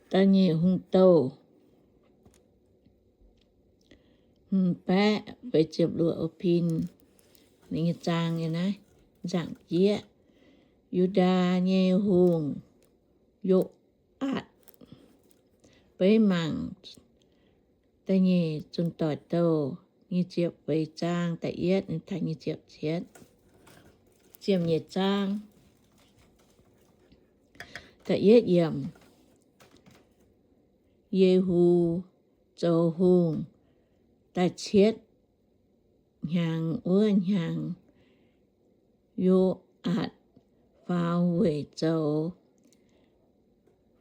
Da'nyeic Hungh Douh hmz baeqv feix ziepc luoqc o pin, ninh nyei zaang nyei naaiv, nzaangc jieqv. Yu^ndaa nyei hungh, Yo^aatc, beiv mangc da'nyeic Zun Doic Douh nyic ziepc feix zaang da'yietv taux nyic ziepc cietv, ziepc nyeic zaang. Da'yietv yiemc, Yehu zoux hungh da'cietv hnyangx wuov hnyangx, Yo^aatc faaux weic zoux,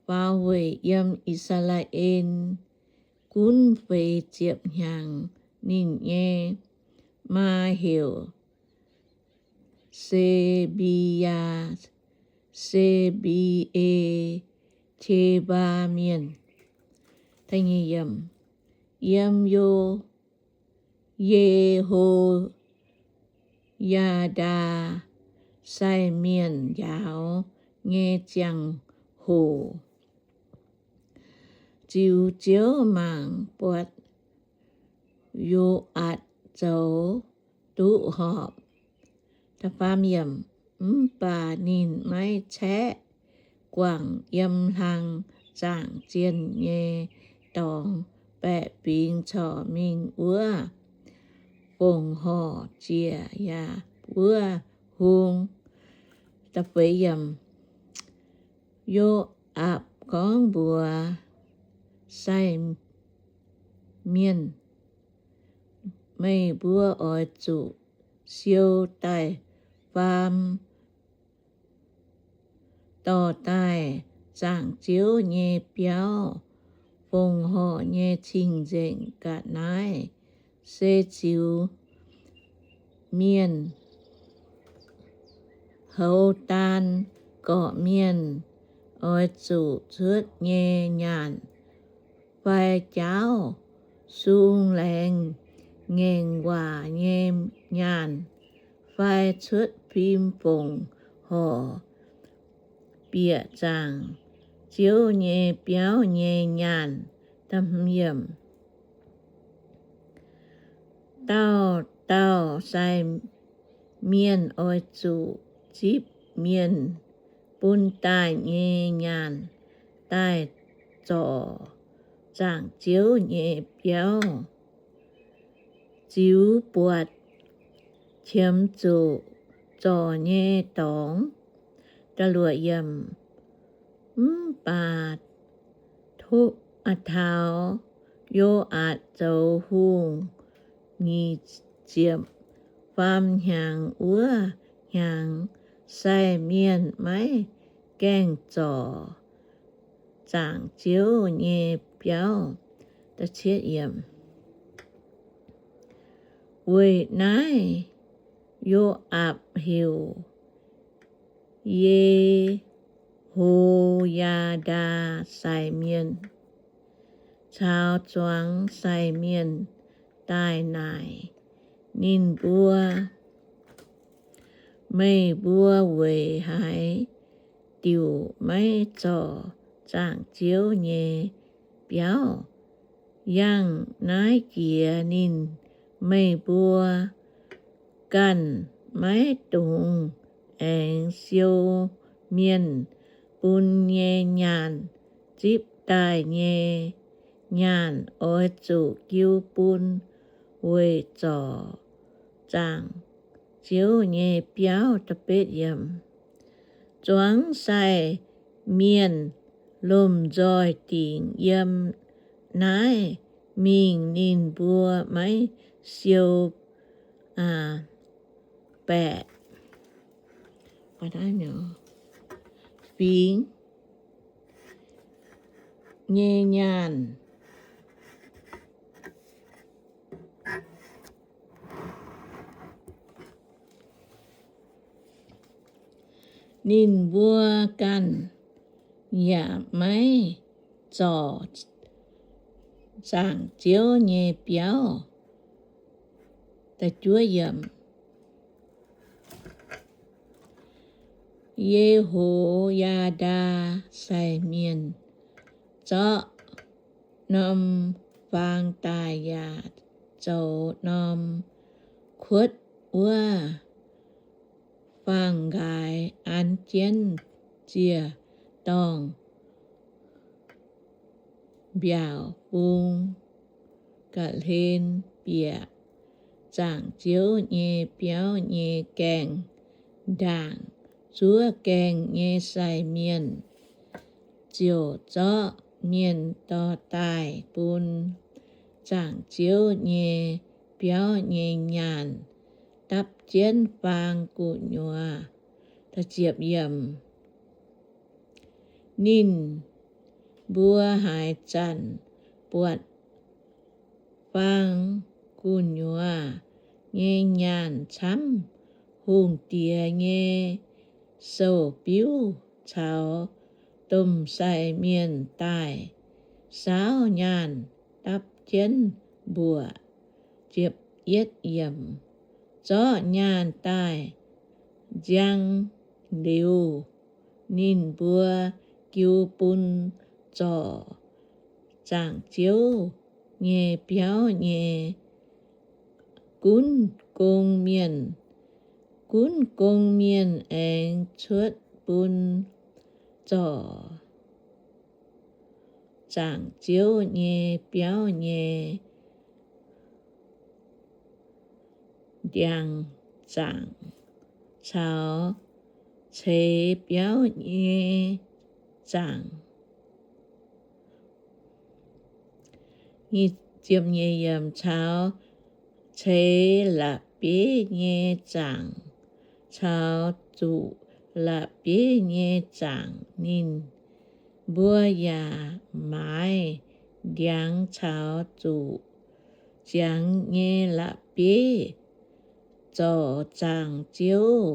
faaux weic yiem I^saa^laa^en gunv feix ziepc hnyangx. Ninh nyei maa heuc Se^mbi^yaa, Se^mbi^e^te^baa Mienh. Yiem Yo, Ye^ho^yaa^ndaa sai mienh njaaux nyei ziangh hoc, ziux Ziouv mangc buatc Yo^aatc zoux duqv horpc. Mv baac ninh maiv caeqv guangc yiem hlang zaangc zienh nyei dorngx baeqc fingx corc mingh wuov fongc horc ziec yaac wuov hung. Yo^aapc gorngv mbuox sai mienh, Meih mbuo oix zuqc siou daaih faam dorh daaih zaangc Ziouv nyei biauv, fongc horc nyei cing-nzengc ga'naaiv, se ziux mienh houx daan gorqv-mienh oix zuqc cuotv nyei nyaanh, fai jaauv sung laengz ngaengc waac nyei nyaanh, fai cuotv fim fongc horc bieqc zaangc Ziouv nyei biauv nyei nyaanh. Dauh dauh sai mienh oix zuqc zipv mienh bun daaih nyei nyaanh daaih zorc zaangc Ziouv nyei biauv. Ziux buatc qiemx zuqc zorc nyei dorngx. Mv baac taux Yo^aatc zoux hungh nyic ziepc faam hnyangx wuov hnyangx, sai mienh maiv gaengh zorc zaangc Ziouv nyei biauv. Weic naaiv Yo^aapc heuc Ye^ho^yaa^ndaa sai mienh caux zuangx sai mienh daaih naaic ninh mbuo, Meih mbuo weic haaix diuc maiv zorc zaangc Ziouv nyei biauv? Yangh naaiv jiex ninh meih mbuo ganh maiv dungx aengx siou mienh bun nyei nyaanh, zipv daaih nyei nyaanh oix zuqc jiu bun weic zorc zaangc Ziouv nyei biauv. Zuangx sai mienh lomh nzoih dingc yiem naaiv mingh, ninh mbuo maiv siou baeqc fingx nyei nyaanh. Ninh mbuo ganh yaac maiv zorc zaangc Ziouv nyei biauv. Ye^ho^yaa^ndaa sai mienh zorqv norm faang daaih yaac zoux norm kuotv wuov faam-nqaaix an jienv ziec-dorngh mbiaauc bung ga'hlen bieqc zaangc Ziouv nyei biauv nyei gaengh ndaangc. Zuov gaengh nyei sai mienh ziouc zorqv mienh dorh daaih bun zaangc Ziouv nyei biauv nyei nyaanh dapv jienv faang gu'nyuoz. Ninh mbuo haaix zanc buatc faang gu'nyuoz nyei nyaanh camv, hungh diex nyei sou-biuv caux domh sai mienh daaih saauv nyaanh dapv jienv mbuoqc. Zorqv nyaanh daaih nziang liuz, ninh mbuo jiu bun zorc zaangc Ziouv nyei biauv nyei gunv gong mienh. Gunv gong mienh aengx cuotv bun zorc zaangc Ziouv nyei biauv nyei ndiangx-zaangc caux ceix biauv nyei zaangc, caux ceix la'bieiv nyei zaangc, caux zuqc la'bieiv nyei zaangc. Ninh mbuo yaac maaiz ndiangx caux zuqc ziangx nyei la'bieiv zorc zaangc Ziouv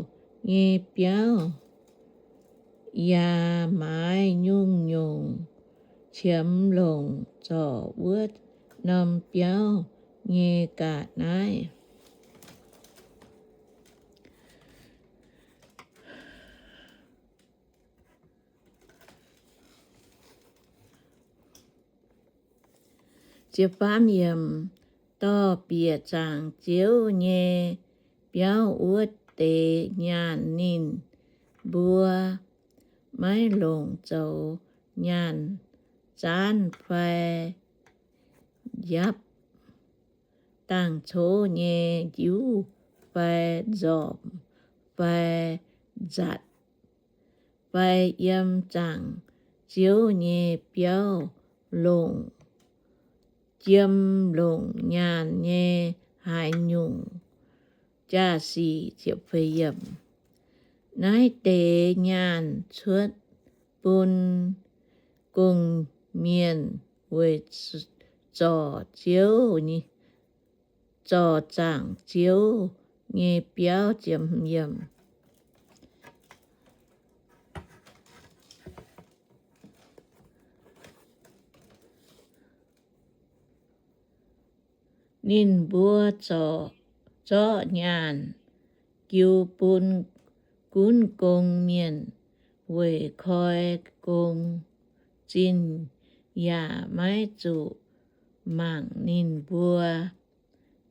nyei biauv, yaac maaiz nyungc-nyungc qiemx longc zorc wuov norm biauv nyei ga'naaiv. Dorh bieqc zaangc Ziouv nyei biauv wuov deix nyaanh ninh mbuo maiv longc zoux nyaanh zaanv fai yapv, dangh coqv nyei njiuv fai nzormc fai nzatc, fai yiem zaangc Ziouv nyei biauv longc jiem longc nyaanh nyei haaix nyungc jaa-sic. Naaiv deix nyaanh cuotv bun gong-mienh weic zorc Ziouv, zorc zaangc Ziouv nyei biauv. Ninh mbuo zorqv nyaanh jiu bun gunv gong mienh weic koi gong zinh, yaac maiv zuqc mangc ninh mbuo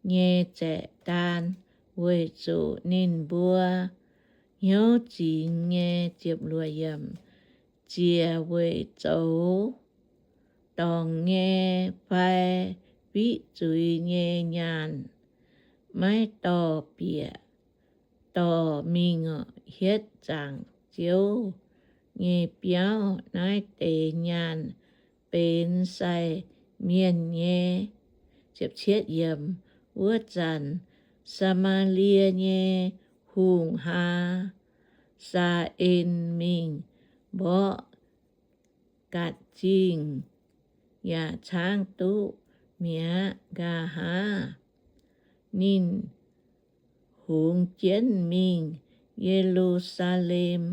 nyei zaeqv-daan, weic zuqc ninh mbuo hnyouv zingx nyei ziec weic zoux dorngc nyei fai fiqv zuiz nyei nyaanh, maiv dorh bieqc dorh mingh hietv zaangc Ziouv nyei biauv. Naaiv deix nyaanh benx sai mienh nyei. Wuov zanc Saa^maa^lie nyei hungh, Haa^saa^en, mingh mborqv Gatc Zingh yaac caangv duqv mi'aqv. Nqa'haav ninh hungx jienv mingh Ye^lu^saa^lem.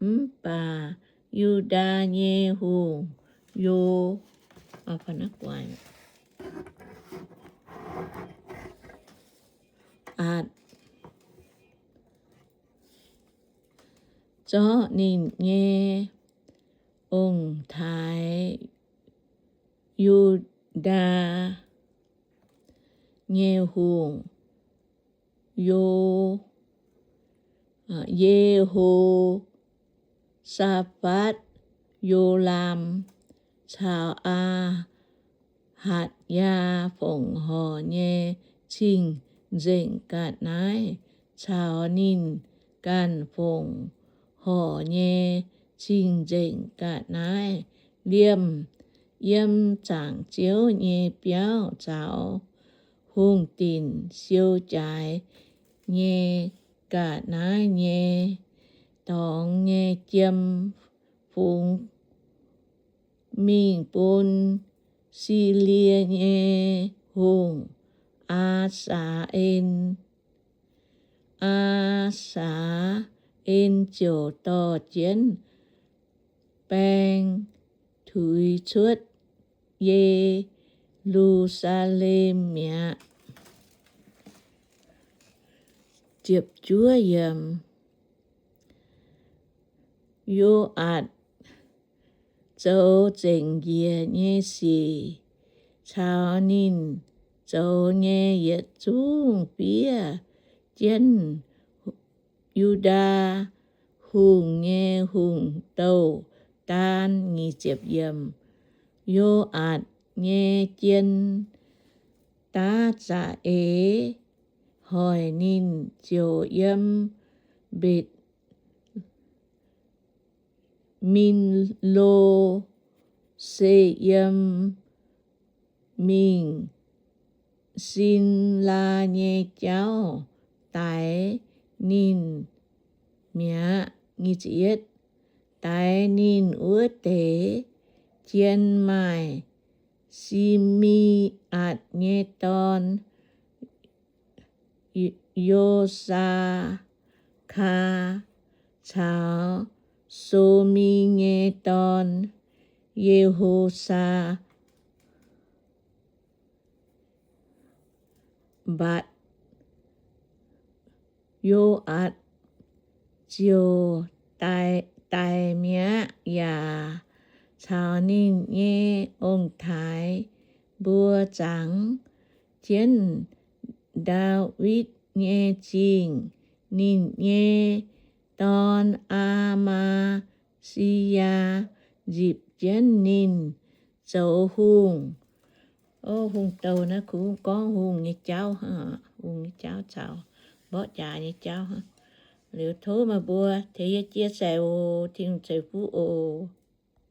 Mv baac Yu^ndaa nyei hungh, Yo, Yo^aatc zorqv ninh nyei ong-taaix Yu^ndaa nyei hungh, Yo, Yehosafatv, Yolaam, caux Aa^hatc^yaa fongc horc nyei cing-nzengc ga'naaiv, caux ninh ganh fongc horc nyei cing-nzengc ga'naaiv, liemh yiem zaangc Ziouv nyei biauv caux hungh dinc siou jaaix nyei ga'naaiv nyei dorngx nyei jiem fungx mingh bun Silie nyei hungh, Aa^saa^en. Aa^saa^en ziouc dorh jienv baeng tuix cuotv Ye^lu^saa^lem mi'aqv. Yo^atc zoux zengc njiec nyei sic caux ninh zoux nyei yietc zungv fiev jienv Yu^ndaa Hungh nyei hungh douh daan. Yo^atc nyei jien daav za'eix hoic ninh ziouc yiem Mbetc Minlo, se yiem mingh Sinlaa nyei jauv daix ninh mi'aqv. Daix ninh wuov deix jien maaih Si^mi^atc nyei dorn, Yo^saa^kaa, caux So^mi nyei dorn, Ye^ho^saa mbatc. Yo^atc ziouc daic mi'aqv yaac caux ninh nyei ong-taaix mbuo zangx jienv Ndaawitv nyei Zingh. Ninh nyei dorn, Aa^maa^si^yaa, nzipc jienv ninh zoux hungh. Hungh douh naaiv kungx gorngv hungh nyei jauv, hungh nyei jauv caux mborqv jaax nyei jauv. Liuz tov meih mbuo tengx yie chia sẻ oc. Tin-Hungh ceix fuqv oc.